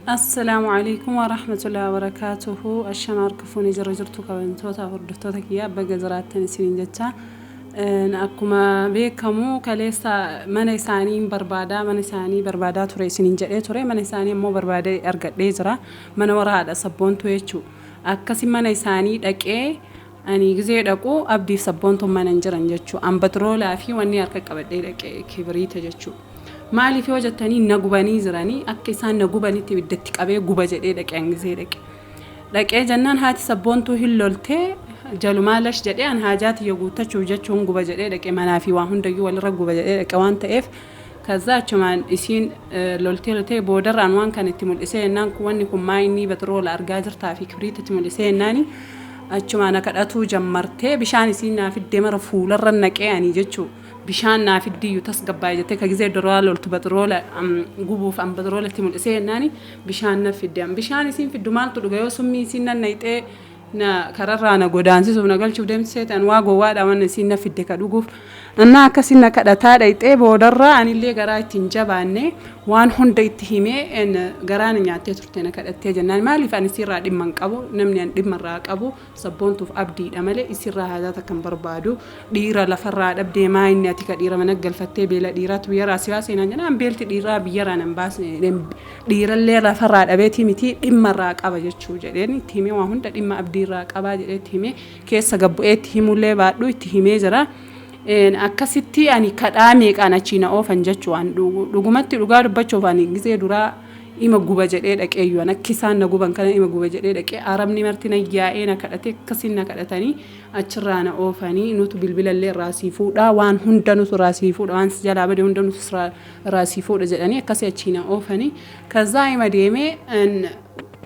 Assalaamu Aleykum Warahmatullahi Wabarakaatuhu. Ashama, harka fuunee, jira jirtu kabajamtoota hordoftoota kiyyaa, baga jiraattan isiniin jecha. Akkuma beekamu kaleessa mana isaanii barbaadaa, mana isaanii barbaadaa ture isiniin jedhee ture. Mana isaanii immoo barbaadee argadhee jira. Mana warra haadha Sabboontuu jechuu. Akkasi mana isaanii dhaqee ani gizee dhaqu Abdiif Sabboontuun mana hin jiran jechuu. An batroolaa fi wanni harka qabadhee dhaqee kibiriita jechuu. Maaliif yoo jettanii, na gubanii jiranii. Akka isaan na gubanitti ibiddatti qabee guba jedhee dhaqee. An gizee dhaqe. Dhaqee jennaan haati Sabboontuu hin loltee jalumaa lash jedhee. An haajaa tiyya guuttachuuf jechuun guba jedhee dhaqe, manaa fi waa hundayyuu walirra guba jedhee dhaqe waan ta'eef. Kaza achumaan isiin loltee loltee boodarraan waan kana itti mul'isee jennaan, wanni kun maa inni batroola argaa jirtaa fi kibriita itti mul'isee jennaani, achumaan na kadhatuu jammartee. Bishaan isiin naa fiddee mara fuularra naqee ani jechuu. Bishaan naa fiddiyyuu tasgabbaa'e jettee, ka gizee duraa loltu batroola gubuuf, an batroola itti mul'isee jennaani bishaan na fidde. An bishaan isiin fiddu maaltu dhuga? Yoo summii isiin nan nayxee na kararraa na godaansisuuf na galchuuf deemti seete, an waa gowwaadha waan isiin na fidde ka dhuguuf? Annaa akkasiin na kadhataa dhayxee boodarraa anillee garaa ittiin jabaanne waan hunda itti himee. Garaa na nyaattee turte na kadhattee jennaan. Maaliif? Ani isiirraa dhimma hin qabu. Namni an dhimma irraa qabu Sabboontuuf Abdiidha malee isirraa haajaa takka hin barbaadu. Dhiira lafarraa dhabdee, maa inni ati ka dhiira mana galfattee, beela dhiiraatu biyyarraa si baasee naan jedhan. Beelti dhiiraa biyyarraa nan baasne. Dhiirallee lafarraa dhabeetii miti, dhimma irraa qaba jechuu jedheen itti himee. Waa hunda dhimma Abdiirraa qabaa jedhee itti himee, keessa gabbu'ee itti himullee baadhu itti himee jira. Akkasitti ani kadhaa meeqaan achii na oofan jechuu. An dhugumatti dhugaa dubbachuuf ani gizee duraa ima guba jedhee dhaqeeyyu. An akka isaan na guban kana ima guba jedhee dhaqee. Arabni marti na yaa'ee na kadhate. Akkasiin na kadhatanii achirraa na oofanii. Nutu bilbilallee irraa sii fuudha, waan hunda nutu irraa sii fuudha, waan si jalaa bade hunda nutu irraa sii fuudha jedhanii akkasii achii na oofanii. Kazaa ima deemee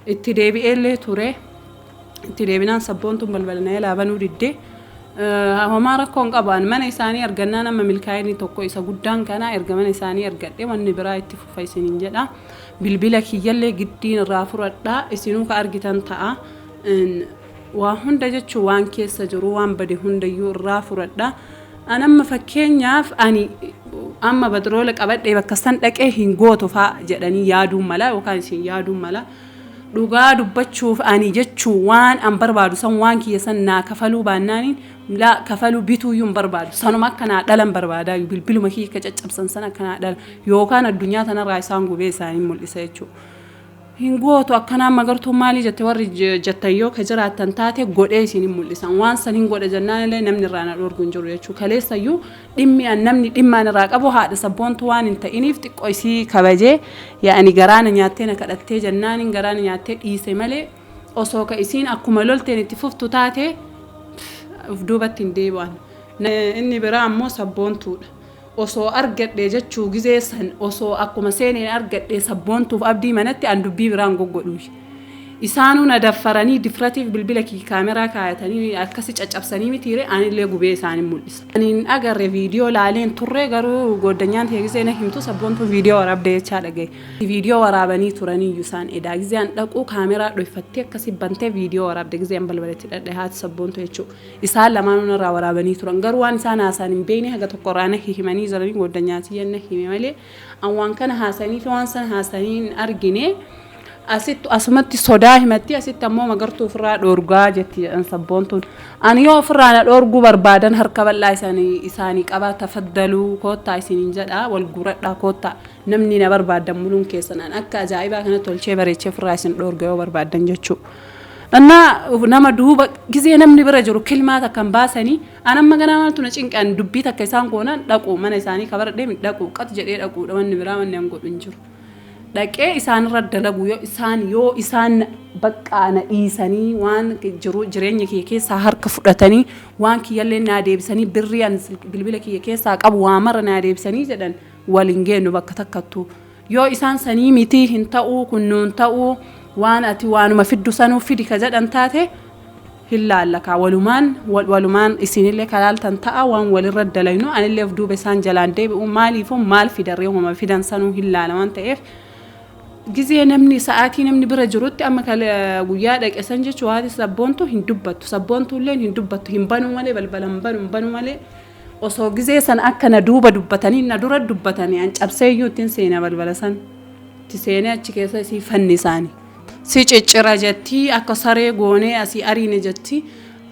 itti deebi'eellee ture. Itti deebinaan Sabboontuun balbala na jalaa banuu diddee. Homaa rakkoo hin qabu. An mana isaanii argannaan amma milkaa'inni tokko isa guddaan kana. Erga mana isaanii argadhe wanni biraa itti fufa isiniin jedha. Bilbila kiyyallee giddiin irraa fudhadha, isinuu ka argitan ta'a. Waa hunda jechuun waan keessa jiru, waan bade hundayyuu irraa fudhadha. An amma fakkeenyaaf ani amma batroola qabadhee bakka san dhaqee hin gootu fa'a jedhanii yaaduun mala yookaan isin yaaduun mala. Dhugaa dubbachuuf ani jechuu waan an barbaadu san, waan kiyya san naa kafaluu baannaaniin, laa kafaluu bituuyyuu hin barbaadu. Sanuma akka naa dhalan barbaadaayu. Bilbiluma kiyya akka caccabsan san akka naa dhalan yookaan addunyaa tanarraa isaan gubee isaanii mul'isa jechuudha. Hin gootu akkanaan Magartuun maalii jette warri jettan yoo ka jiraattan taate, godhee isin hin mul'isan. Waan san hin godha jennaan illee namni irraa na dhoorgu hin jiru jechuudha. Kaleessayyuu dhimmi an namni dhimma an irraa qabu haadha Sabboontuu waan hin ta'iniif xiqqoo isii kabajee, yaa'ani garaa na nyaattee na kadhattee jennaaniin garaa na nyaattee dhiise malee, osoo ka isiin akkuma lolteen itti fuftu taate uf duubatti hin deebi'an. Inni biraa ammoo Sabboontuudha. Osoo argadhe jechuu gizee san osoo akkuma seeneen argadhe Sabboontuuf Abdii manatti, an dubbii biraan goggodhu. Isaanuu na daffaranii difratiif bilbila kiyya kaameraa kaayatanii akkasi caccabsanii mitiire, anillee gubee isaanin mul'isa. Ani hin agarre, viidiyoo laaleen turre, garuu gooddanyaan tiyya gizee na himtu Sabboontuun viidiyoo waraabde jechaa dhagaye. Viidiyoo waraabanii turaniiyyu isaan edaa. Gizee an dhaqu kaameraa dhoyfattee akkasi bantee viidiyoo waraabde, gizee an balbala itti dhadhaye haati Sabboontuu jechuu. Isaan lamaanuu narraa waraabanii turan. Garuu waan isaan haasa'an hin beekne, haga tokko irraa na himanii jiranii, gooddanyaa tiyya na hime malee an waan kana haasa'anii fi waan sana haasa'anii hin argine. Asitti asumatti sodaa himatti, asitti ammoo Magartuu ofirraa dhoorgaa jetti jedhan Sabboontuun. Ani yoo ofirraa na dhoorguu barbaadan harka bal'aa isaanii qabaa, tafaddaluu, koottaa isiniin jedha, wal guuradhaa koottaa, namni na barbaaddan muluun keessan an akka ajaa'ibaa kana tolchee bareechee ofirraa isin dhoorga yoo barbaaddan jechuu. Innaa nama duuba gizee namni bira jiru kilmaa takka hin baasanii. An amma ganaa maaltu na cinqan? Dubbii takka isaan koonaan dhaqu, mana isaanii kabaradhee dhaqu, qat jedhee dhaquudha. Wanni biraa wanni an godhu hin jiru. Dhaqee isaanirra dalagu yoo isaan baqqaa na dhiisanii, waan jiru jireenya kiyya keessaa harka fudhatanii, waan kiyyallee naa deebisanii, birrii an bilbila kiyya keessaa qabu waa mara naa deebisanii jedhan, waliin geennu bakka takkattuu. Yoo isaan sanii mitii, hin ta'uu, kun nuun ta'uu, waan ati waanuma fiddu sanuu fidi ka jedhan taate, hin laallakaa walumaan walumaan isinillee kalaaltan ta'a. Waan walirra dalaynu anillee of duuba isaan jalaan deebi'u. Maaliifuu maal fidarree? Homa fidan sanuu hin laala waan ta'eef, gizee namni sa'aatii namni bira jirutti amma guyyaa dhaqe san jechuu haati Sabboontu hin dubbattu, Sabboontuullee hin dubbattu, hin banuu malee, balbala hin banu, hin banu malee. Osoo gizee san akka na duuba dubbatanii na dura dubbatanii, an cabseeyyuu ittiin seena balbala san. Itti seenee achi keessa isii fannisaani. Si ciccira jetti akka saree goonee asii ariine jetti.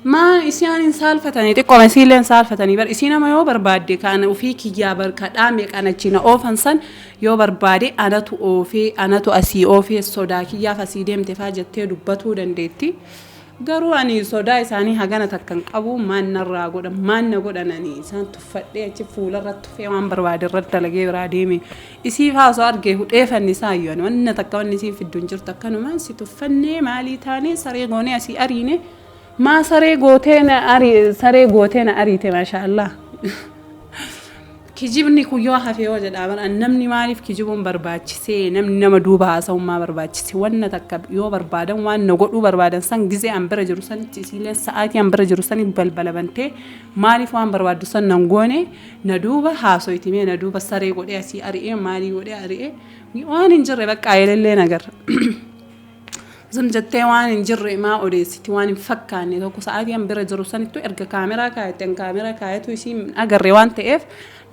Maa isaan hin saalfatanii xiqqooma isiillee hin saalfatanii bar isii nama yoo barbaadde kan ofii kiyyaa bar kadhaa meeqaan achi na oofan san yoo barbaade anatu oofee anatu asii oofee sodaa kiyyaaf asii deemte faa jettee dubbatuu dandeetti. Garuu ani sodaa isaanii hagana takka hin qabu maan narraa godhan maan na godhan ani isaan tuffadhee achi fuularra tufee waan barbaade irra dalagee biraa deeme isii faa osoo argee hudhee fannisaa iyyuu ani wanna takka wanni isiin fiddu hin jirtu akkanumaan si tuffannee maalii taanee saree goonee asii ariine maa saree gootee na ari saree gootee na ariite maashaa Allah. Kijibni kun yoo hafe yoo jedhaa bara namni maaliif kijibuun barbaachisee namni nama duuba haasa'uun maa barbaachise wanna takka yoo barbaadan waan na godhuu barbaadan san gizee an bira jiru sanitti isiileen sa'aatii an bira jiru sanitti balbala bantee maaliif waan barbaaddu san nan goone na duuba haasoyti mee na duuba saree godhee asii ari'ee maalii godhee ari'ee waan hin jirre bakka ayelellee nagarra. Zim jettee waan hin jirre maa odeessiti waan hin fakkaanne tokko sa'aatii an bira jiru sanittu erga kaameraa kaayette an kaameraa kaayetu isii hin agarre waan ta'eef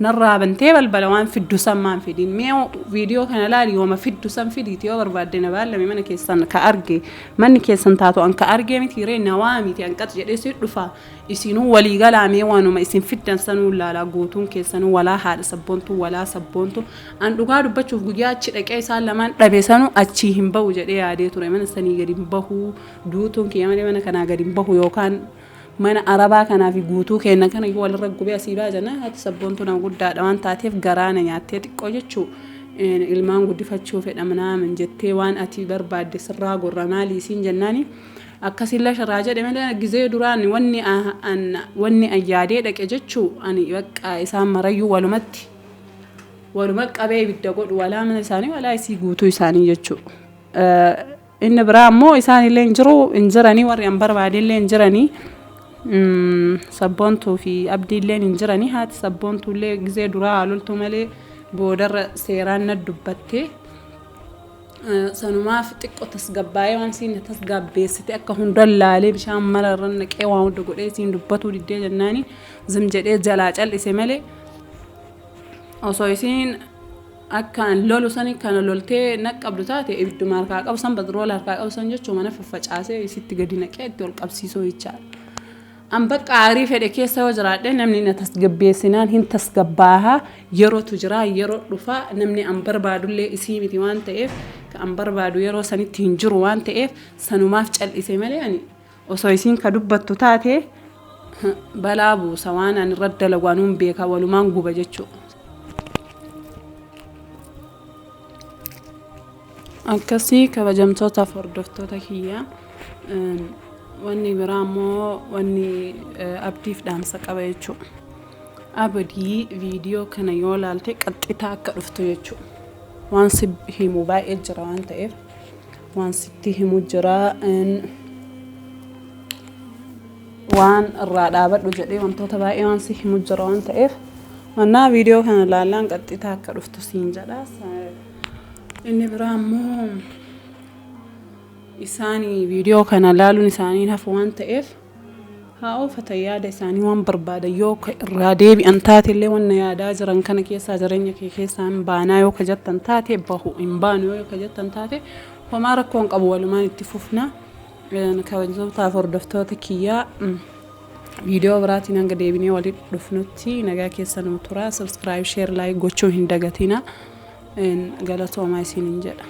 narraa bantee balbala waan fiddu san maan fidin mee viidiyoo kana laali yooma fiddu san fidiiti yoo barbaadde na baallame mana keessan ka arge manni keessan taatu an ka argee miti ree na waamiti an qax jedhee si dhufa Isinuu walii galaa mee waanuma isin fiddan sanuu laalaa guutuun keessanuu walaa haadha sabboontuu walaa sabboontu an dhugaa dubbachuuf guyyaa achi dhaqee isaan lamaan dhabe sanuu achii hin bahu jedhee yaadee ture mana sanii gadi hin bahu duutuun kiyya malee mana kanaa gadi hin bahu yookaan mana arabaa kanaa fi guutuu keenna kana yoo walirra gubee asii ba'a jenna haati sabboontuu nama guddaadha waan taateef garaa na nyaattee xiqqoo jechuu ilmaan guddifachuu fedha manaamin jettee waan ati barbaadde sirraa gorra maalii isiin jennaani Akkasiin lasharraa jedhe malee gizee duraan wanni an wanni an yaadee dhaqe jechuu ani bakka isaan marayyuu walumatti waluma qabee ibidda godhu walaa mana isaanii walaa isii guutuu isaanii jechuu. Inni biraa immoo isaan illee hin jiru hin jiranii warri an barbaade illee hin jiranii. Sabboontuu fi abdii illee hin jiranii haati sabboontuu illee gizee duraa loltuu malee boodarra seeraan na dubbattee. Sanumaaf xiqqo tasgabbaa'ee waan isiin na tasgabbeessite akka hunda laalee bishaan mara irra naqee waan hunda godhee isiin dubbatuu diddee jennaani zim jedhee jalaa cal'ise malee osoo isiin akka an lolu sani kana loltee na qabdu taate ibidduma harkaa qabu san batroola harkaa qabu san jechuun mana faffacaasee isitti gadi naqee itti ol qabsiisuu jechaadha. An bakka aarii fedhe keessa yoo jiraadhe namni na tasgabbeessinaan hin tasgabbaaha yerootu jira yeroo dhufa namni an barbaadullee isii miti waan ta'eef ka an barbaadu yeroo sanitti hin jiru waan ta'eef sanumaaf cal'ise malee ani osoo isiin ka dubbattu taate balaa buusa waan an irra dalagu anuun beeka walumaan guba jechuudha. Akkasii kabajamtootaaf hordoftoota kiyya. Wanni biraa immoo wanni abdiif dhaamsa qaba jechuudha. Abdii viidiyoo kana yoo laalte qaxxitaa akka dhuftu jechuudha. Waan si himu baay'ee jira waan ta'eef waan sitti himu jira. Waan irraa dhaabadhu jedhee wantoota baay'ee waan si himu jira waan ta'eef mannaa viidiyoo kana laallaan qaxxitaa akka dhuftu siin jedha. Inni biraa immoo isaanii viidiyoo kana laaluun isaanii hin hafu waan ta'eef haa oofatan yaada isaanii waan barbaadan yoo ka irraa deebi'an taate illee wanna yaadaa jiran kana keessaa jireenya kee keessaa hin baanaa yoo ka jettan taate bahu hin baanu yoo ka jettan taate homaa rakkoo hin qabu walumaan itti fufna. Kabajamtootaaf hordoftoota kiyyaa viidiyoo biraatiin hanga deebinee walitti dhufnutti nagaa keessa nuu tura. Subscribe, share, like gochuu hin dagatina. Galatoomaa isiniin jedha.